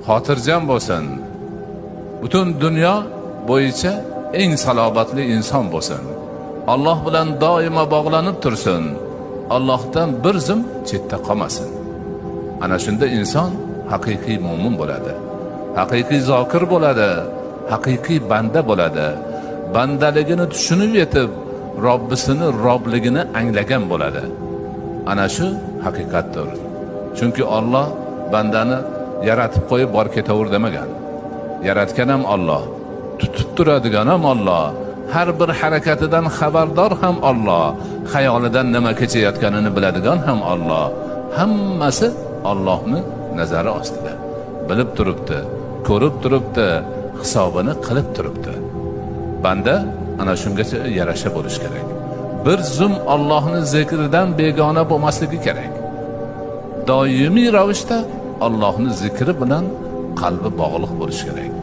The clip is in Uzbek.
Xotirjam bo'lsin. Butun dunyo bo'yicha eng salobatli inson bo'lsin. Alloh bilan doimo bog'lanib tursin. Allohdan bir zum chetda qolmasin. Ana shunda inson haqiqiy mo'min bo'ladi. Haqiqiy zokir bo'ladi, haqiqiy banda bo'ladi. Bandaligini tushunib yetib, Robbisini Robligini anglagan bo'ladi. Ana shu haqiqatdir. Chunki Alloh bandani yaratib qo'yib bor ketaver demagan. Yaratgan ham Alloh, tutib turadigan ham Alloh, har bir harakatidan xabardor ham Alloh, xayolidan nima kechayotganini biladigan ham Alloh. Hammasi Allohning nazari ostida. Bilib turibdi, ko'rib turibdi, hisobini qilib turibdi. Banda ana shungacha yarasha bo'lish kerak. Bir zum Allohning zikridan begona bo'lmasligi kerak. Doimiy ravishda Allohning zikri bilan qalbi bog'liq bo'lishi kerak.